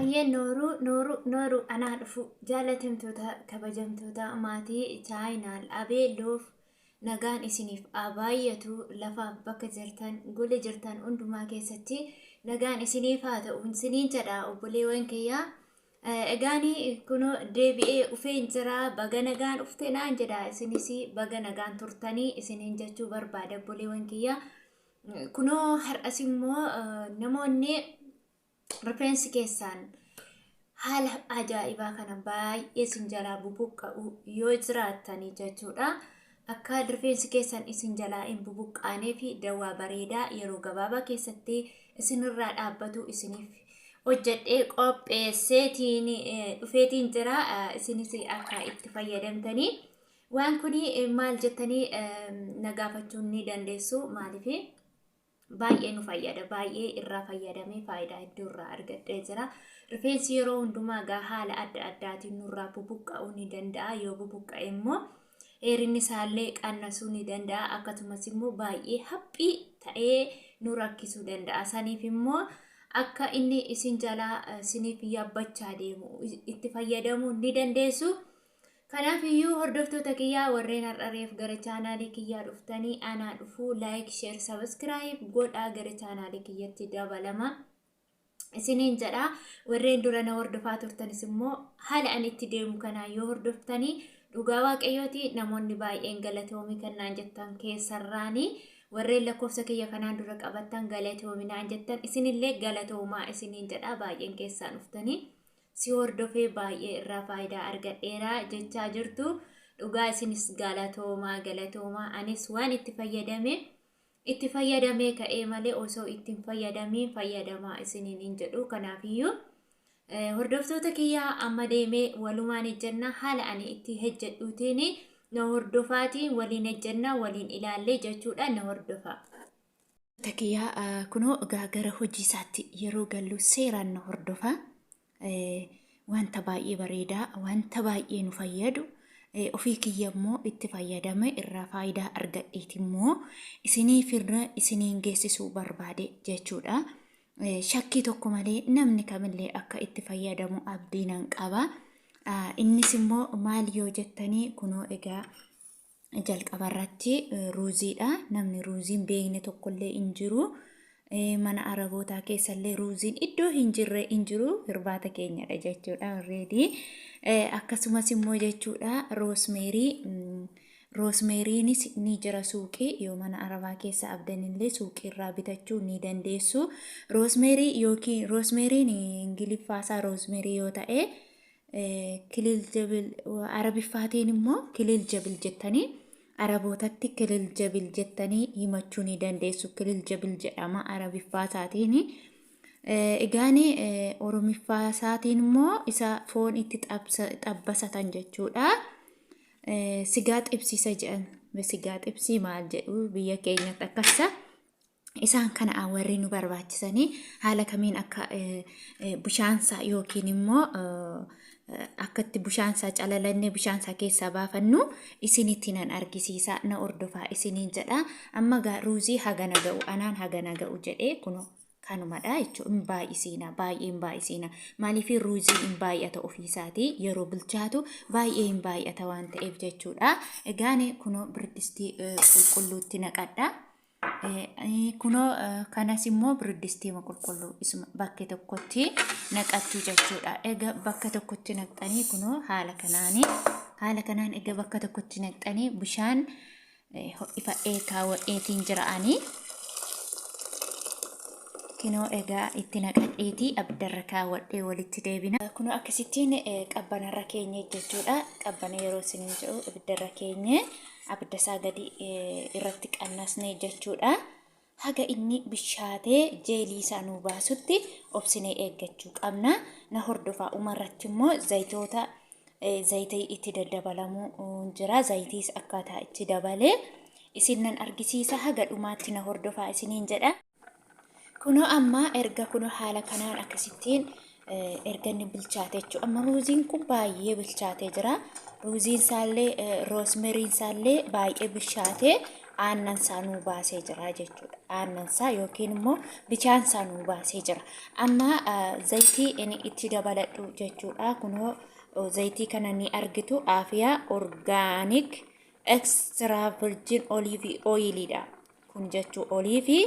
Hayyee nooruu nooruu nooruu anaa dhufu jaalatamtoota kabajamtoota maatii chaayinaal abee loof nagaan isiniif haa baay'atu lafaaf bakka jirtan gola jirtan hundumaa keessatti nagaan isiniif haa ta'u isiniin jedha obboleewwan kiyyaa. Egaani kunoo deebi'ee dhufeen jira baga nagaan dhufte naan jedha isinis baga nagaan turtanii isiniin jechuu barbaada obboleewwan kiyyaa. Kunoo har'as immoo namoonni rifeensi keessaan haala ajaa'ibaa kana baay'ee isin jalaa bubuqqa'u yoo jiraattanii jechuudha. Akka rifeensi keessan isin jalaa hin bubuqqaanee fi dawaa bareedaa yeroo gabaabaa keessatti isinirraa dhaabbatu isiniif hojjedhee qopheesseetiin dhufeetiin jira. Isinis akka itti fayyadamtanii waan kun maal jettanii na gaafachuu ni dandeessu. Maaliif baay'ee nu fayyada, baay'ee irraa fayyadamee faayidaa hedduu irraa argadhee jira. Rifeensi yeroo hundumaa gaa haala adda addaatiin nurraa bubuqqa'uu ni danda'a. Yoo bubuqqa'e immoo dheerinni isaallee qannasuu ni danda'a. Akkasumas immoo baay'ee haphii ta'ee nu rakkisuu danda'a. Saniif immoo akka inni isin jalaa isiniif yaabbachaa deemu itti fayyadamuu ni dandeessu. Kanaaf iyyuu hordoftoota kiyyaa warreen har'a reef gara chaanaalii kiyyaa dhuftanii anaa dhufuu like, share, subscribe godhaa gara chaanaalii kiyyatti dabalama. Isiniin jedha warreen dura na hordofaa turtanis immoo haala ani itti deemu kanaa yoo hordoftanii dhugaa waaqayyooti namoonni baay'een galatoomii kan naan jettan keessarraanii warreen lakkoofsa kiyya kanaan dura qabattan galatoomi naan jettan isinillee galatoomaa isiniin jedha baay'een keessaan dhuftanii. Si hordofee baay'ee irraa faayidaa argadheera jechaa jirtu. Dhugaa isinis galatoomaa galatoomaa anis waan itti fayyadame itti fayyadamee ka'ee malee osoo itti hin fayyadamiin fayyadamaa isiniin hin jedhu. Kanaafiyyuu hordoftoota kiyyaa amma deemee walumaan ejjennaa haala ani itti hejjedhuutiin na hordofaatiin waliin ejjennaa waliin ilaallee jechuudha na hordofaa. Kiyyaa kunoo egaa gara hojii isaatti yeroo gallu seeraan na hordofa. Wanta baay'ee bareedaa, wanta baay'ee nu fayyadu, ofii kiyya immoo itti fayyadame irraa faayidaa argadheeti immoo isiniif irra isiniin geessisuu barbaade jechuudha. Shakkii tokko malee namni kamillee akka itti fayyadamu abdii nan qaba. Innis immoo maal yoo jettanii kunoo egaa jalqaba irratti ruuziidha. Namni ruuzii hin beekne tokkollee hin jiru. Mana arabootaa keessallee ruuziin iddoo hin jirre hin jiru. Irbaata keenyadha jechuudha already. Akkasumas immoo jechuudha roosmeerii. Roosmeeriinis ni jira suuqii yoo mana arabaa keessa abdanillee suuqii irraa bitachuu ni dandeessu. Roosmeerii yookiin roosmeeriin ingiliffaasaa roosmeerii yoo ta'e Kilil jabil arabiffaatiin immoo kilil jabil jettanii arabootatti kilil jabil jettanii himachuu ni dandeessu. Kilil jabil jedhama arabiffaa isaatiin. Egaan oromiffaa isaatiin immoo isa foon itti xabbasatan jechuudha. Sigaa xibsiisa jedhan. Sigaa xibsii maal jedhu biyya keenyatti akkasa. Isaan kana warri nu barbaachisanii haala kamiin akka bishaansaa yookiin immoo akka itti bishaansaa calalannee bishaansaa keessaa baafannu isinitti nan argisiisa na hordofaa isiniin jedha. Amma gaa ruuzii hagana ga'u anaan hagana ga'u jedhee kunoo kanumadha jechuudha. Hin baay'isiina baay'ee hin baay'isiina. Maaliif ruuzii hin baay'ata ofiisaatii yeroo bilchaatu baay'ee hin baay'ata waan ta'eef jechuudha. Egaan kunoo birdistii qulqulluutti naqadha. Kunoo kanas immoo biriddistiima qulqulluu isuma bakke tokkotti naqattu jechuudha. Egaa bakka tokkotti naqxanii kunoo haala kanaani haala kanaan egaa bakka tokkotti naqxanii bishaan ho'ifadhee kaawwadheetiin jira ani. Kinoo egaa itti naqadheetii abiddarra kaawwadhee walitti deebina. Kunoo akkasittiin qabbanarra keenye jechuudha. Qabbana yeroo isiniin jedhu ibiddarra keenye. Abidda isaa gadi irratti qannasne jechuudha. Haga inni bishaatee jeelii isaa nuu baasutti obsinee eeggachuu qabna. Na hordofaa umarratti immoo zayitoota zayitii itti daddabalamuu jira. Zayitiis akkaataa itti dabalee isin nan argisiisa. Haga dhumaatti na hordofaa isiniin jedha. Kunoo amma erga kunoo haala kanaan akkasittiin erga inni bilchaate jechuudha. Amma ruuziin kun baay'ee bilchaatee jira. Ruuziin isaallee roosmeriin isaallee baay'ee bilchaatee Aannan isaa nuu baasee jira jechuudha. Aannan isaa yookiin immoo bishaan isaa nuu baasee jira. Amma zayitii inni itti dabaladhu jechuudha. Kunoo zayitii kana ni argitu, Aafiyaa organic extra virgin olive oiliidha. Kun jechuu olive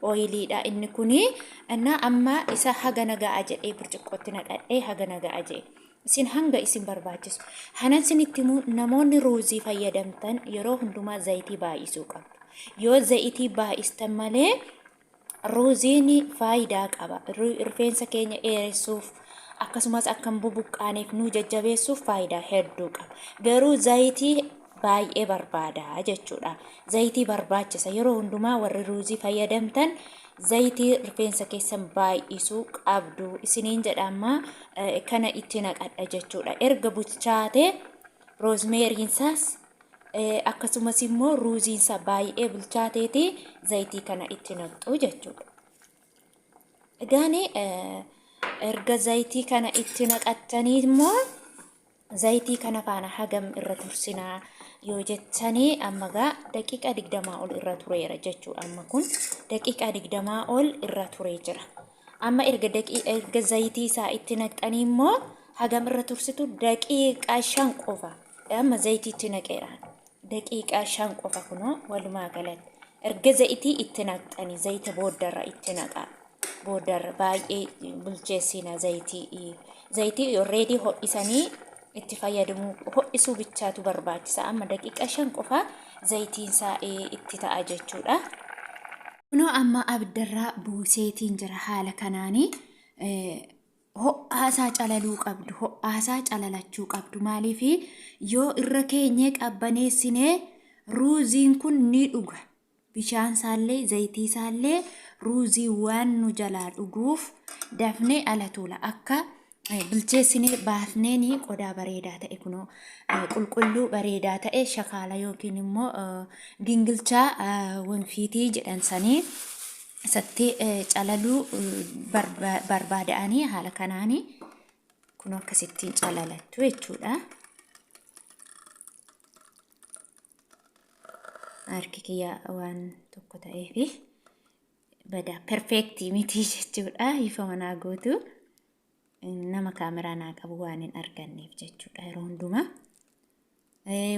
oiliidha inni kuni. Innaa amma isa haga naga'a jedhee burcuqqootti naqadhee haga naga'a jedhe. Isin hanga isin barbaachisu. Hanan isinitti himu, namoonni ruuzii fayyadamtan yeroo hundumaa zayitii baay'isuu qabdu. Yoo zayitii baay'istan malee ruuziin faayidaa qaba. Rifeensa keenya dheeressuuf, akkasumas akka hin bubuqqaaneef nu jajjabeessuuf faayidaa hedduu qaba. Garuu zayitii baay'ee barbaada jechuudha. Zayitii barbaachisa. Yeroo hundumaa warri ruuzii fayyadamtan zayitii rifeensa keessan baay'isuu qabdu isiniin jedha. Amma kana itti naqadha jechuudha. Erga bilchaatee roozmeeriinsaas akkasumas immoo ruuziinsa baay'ee bilchaateeti zayitii kana itti naqxu jechuudha. Egaan erga zayitii kana itti naqattanii immoo zayitii kana faana hagam irra tursinaa yoo jettanii, amma gaa daqiiqaa 20 ol irra tureera jechuudha. Amma kun daqiiqaa 20 ol irra turee jira. Amma erga zayitii isaa itti naqxanii immoo hagam irra tursitu? Daqiiqaa 5 qofa. Amma zayitii itti naqeera. Daqiiqaa 5 qofa kunoo walumaa galatti. Erga zayitii itti naqxanii, zayita booddarra itti naqaa. Booddarra baay'ee bilcheessina zayitii. Zayitii already ho'isanii itti fayyadamuu, ho'isuu bichaatu barbaachisa. Amma daqiiqaa 5 qofa zayitiin isaa itti ta'a jechuudha. Kunoo amma abiddarraa buuseetiin jira haala kanaanii. Ho'aasaa calaluu qabdu. Ho'aasaa calalachuu qabdu. Maaliif? Yoo irra keenyee qabbaneessinee ruuziin kun ni dhuga. Bishaan isaallee zayitii isaallee ruuzii waan nu jalaa dhuguuf dafnee ala tuula. Akka bilcheessinee baafneeni qodaa bareedaa ta'e, kunoo qulqulluu bareedaa ta'e, shakaala yookiin immoo gingilchaa wanfiitii jedhan sanii isatti calaluu barbaada'anii haala kanaanii kun akkasittiin calalattu jechuudha. Harki kiyya waan tokko ta'eefi badaa perfect miti jechuudha. Ifa manaa gootu nama kaameraa naa qabu waan hin arganneef jechuudha yeroo hundumaa.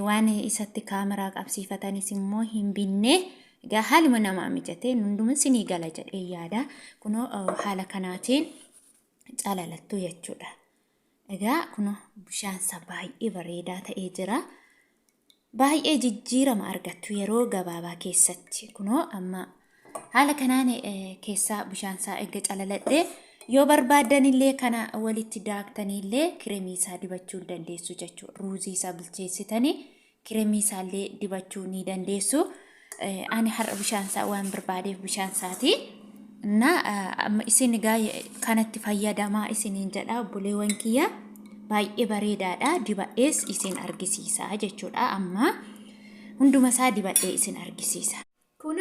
Waan isatti kaameraa qabsiifatanis immoo hin binne. Egaa haaluma namaa mijatee hunduma sinii gala jedhee yaada. Kunoo haala kanaatiin calalattu jechuudha. Egaa kunoo bishaansa baay'ee bareedaa ta'ee jira. Baay'ee jijjiirama argattu yeroo gabaabaa keessatti. Kunoo amma haala kanaan keessaa bishaansaa erga calaladhee, yoo barbaaddan illee kana walitti daaktanii illee kireemii isaa dibachuu ni dandeessu jechuudha. Ruuzii isaa bilcheessitanii kireemii isaa illee dibachuu ni dandeessu. Ani har'a bishaan isaa waan barbaadeef bishaan isaati. Na amma isin egaa kanatti fayyadamaa isiniin jedha, obboleewwan kiyya, baay'ee bareedaadha. Dibadhees isin argisiisa jechuudha. Amma hunduma isaa dibadhee isin argisiisa. Kun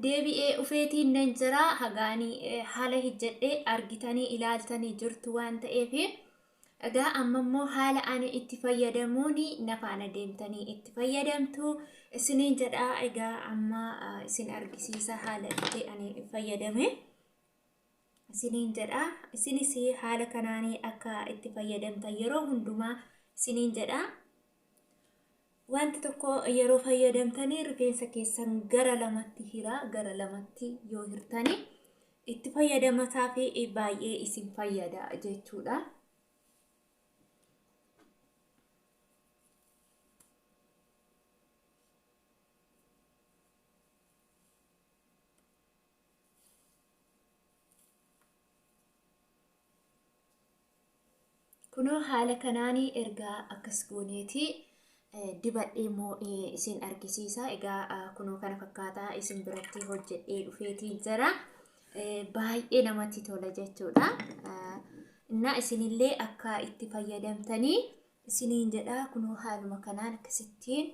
deebi'ee dhufeetiin nan jira, hagaanii haala hojjedhee argitanii ilaaltanii jirtu waan ta'eef. Egaa amma immoo haala ani itti fayyadamuun na faana deemtanii itti fayyadamtu isiniin jedha. Egaa amma isin argisiisa, haala itti ani fayyadame isiniin jedha. Isinis haala kanaanii akka itti fayyadamtan yeroo hundumaa isiniin jedha. Wanti tokko yeroo fayyadamtanii rifeensa keessan gara lamatti hira, gara lamatti yoo hirtanii itti fayyadamataa fi baay'ee isin fayyada jechuudha. Kunoo haala kanaanii ergaa akkas gooneeti dibadhee immoo isin argisiisa. Egaa kunoo kana fakkaataa isin biratti hojjedhee dhufeetiin jira. Baay'ee namatti tola jechuudha. Innaa isinillee akka itti fayyadamtanii isiniin jedha. Kunoo haaluma kanaan akkasittiin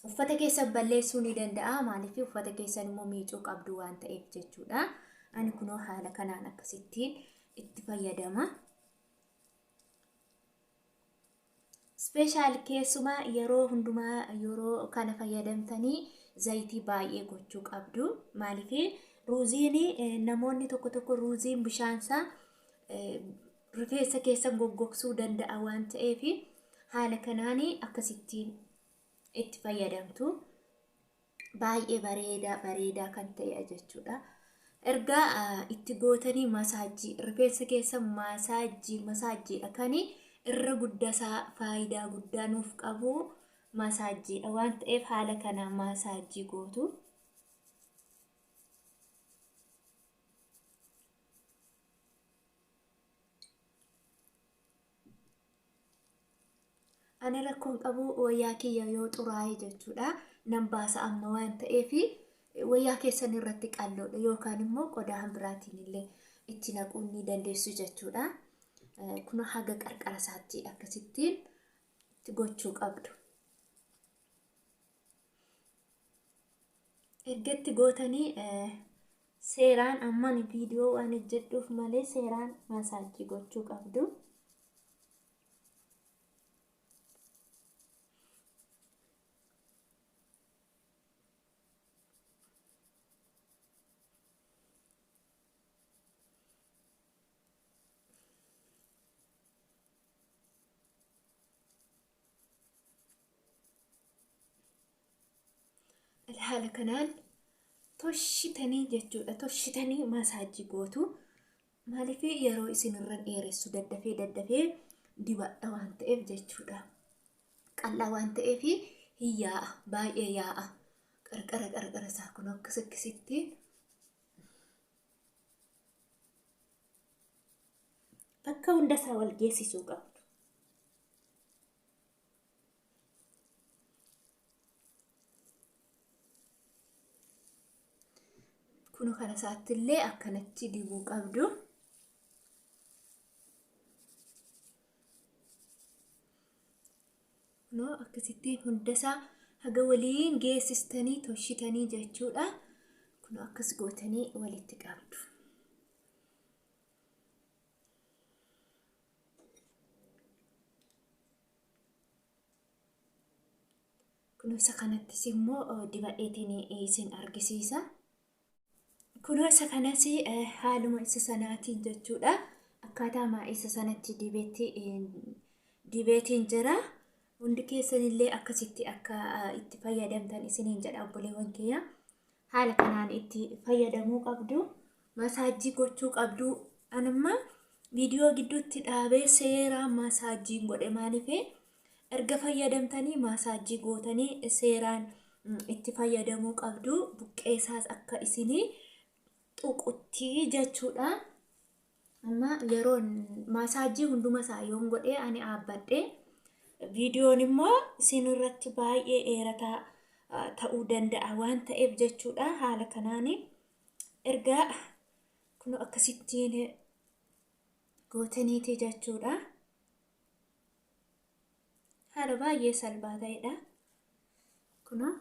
uffata keessan balleessuu ni danda'a. Maaliif? Uffata keessan immoo miicuu qabdu waan ta'eef jechuudha. Ani kunoo haala kanaan akkasittiin itti fayyadama. Special keessumaa yeroo hundumaa yeroo kana fayyadamtanii Zayitii baay'ee gochuu qabdu. Maaliif ruuziin namoonni tokko tokko ruuziin bishaansaa rifeensa keessan goggogsuu danda'a waan ta'eef haala kanaan akkasittiin itti fayyadamtu. Baay'ee bareedaa bareedaa kan ta'e jechuudha. Erga itti gootanii masaajii rifeensa keessa masaajii masaajiidha kan irra guddasaa faayidaa guddaa nuuf qabu masaajiidha waan ta'eef haala kanaan masaajii gootu. Ani rakkoon qabu wayyaa kiyya yoo xuraa'e jechuudha. Nan baasa amma waan ta'eef wayyaa keessan irratti qalloodha yookaan immoo qodaa biraatiin illee itti naquu ni dandeessu jechuudha. Kun haga qarqara isaatti akkasittiin itti gochuu qabdu. Erga itti gootanii seeraan amman viidiyoo waan hojjedhuuf malee seeraan masaajii gochuu qabdu. Haala kanaan toshitanii jechuudha. Toshitanii masaajii gootu. Maaliif yeroo isin irra dheeressu daddafee daddafee dibadha waan ta'eef jechuudha. Qal'aa waan ta'eef hin yaa'a. Baay'ee yaa'a. Qarqara qarqara isaa kun akkas akkasitti bakka hunda isaa wal geessisuu qabdu. Kun kana isaatti illee akkanatti dibuu qabdu. Kunoo akkasittiin hundasaa haga waliin geessistanii toshitanii jechuudha. Kun akkas gootanii walitti qabdu. Kunoo isa kanattis immoo dibadheetiin isin argisiisa. Kunoo isa kanas haaluma isa sanaatiin jechuudha. Akkaataa isa sanatti dibeetiin jira. Hundi keessanillee akkasitti akka itti fayyadamtan isiniin jedha obboleewwan kiyya. Haala kanaan itti fayyadamuu qabdu. Masaajii gochuu qabdu. Anamma viidiyoo gidduutti dhaabee seeraan masaajiin godhe maaliif erga fayyadamtanii masaajii gootanii seeraan itti fayyadamuu qabdu. Buqqeessaas akka isinii tuqutti jechuudha. Amma yeroo masaajii hunduma isaa yoon godhee ani dhaabbadhe viidiyoon immoo isin irratti baay'ee dheerataa ta'uu danda'a waan ta'eef jechuudha. Haala kanaan erga kun akkasittiin gootaniiti jechuudha. Haala baay'ee salphaa ta'edha. Kunoo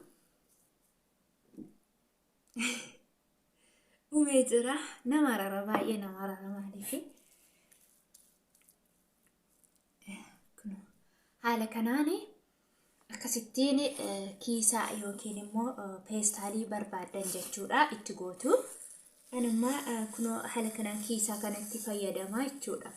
dhumee jira. Nama rara baay'ee nama rara maaliif? Haala kanaan akkasittiin kiisaa yookiin immoo peestaalii barbaaddan jechuudha itti gootu. Anummaa kunoo haala kanaan kiisaa kanatti fayyadamaa jechuudha.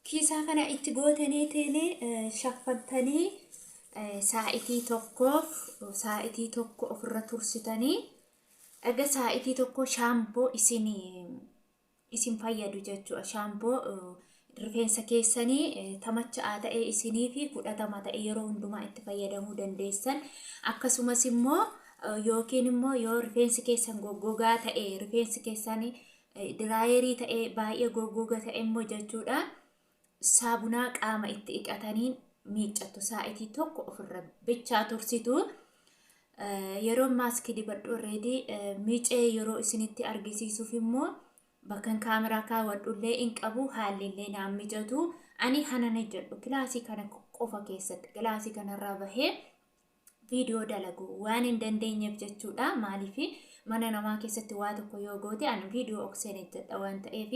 Kiisaa kana itti gootaniitiin shaffattanii saa'itii tokkoof saa'itii tokko ofirra tursitanii erga saa'itii tokko shaamboo isin fayyadu jechuudha. Shaamboo rifeensa keessanii tamacha'aa ta'e isinii fi fudhatama ta'e yeroo hundumaa itti fayyadamuu dandeessan. Akkasumas immoo yookiin immoo yoo rifeensi keessan goggogaa ta'e rifeensi keessan diraayerii ta'e baay'ee goggoga ta'e immoo jechuudha. Saabunaa qaama itti dhiqataniin miiccattu saa'itii tokko ofirra bichaa tursitu. Yeroo maaskii dibadhu already miicee yeroo isinitti argisiisuuf immoo bakkan kaameraa kaawwadhullee hin qabu haalli naan mijatu. Ani hanan jedhu kilaasii kana qofa keessatti kilaasii kanarraa bahee viidiyoo dalagu waan hin dandeenyeef jechuudha. Maaliif mana namaa keessatti waa tokko yoo goote ani viidiyoo okseen jedha waan ta'eef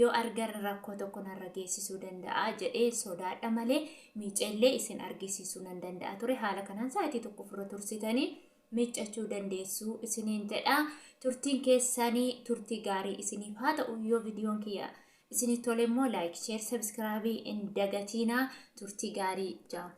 Yoo argan rakkoo tokko narra geessisuu danda'a jedhee sodaadha malee miiceellee isin argisiisuu nan danda'a ture. Haala kanaan sa'aatii tokko ofirra tursitanii miiccachuu dandeessu isiniin jedha. Turtiin keessanii turtii gaarii isiniif haa ta'u. Yoo viidiyoon kiyya isinii tole immoo like, share, subscribe hin dagatiinaa. Turtii gaarii jaa.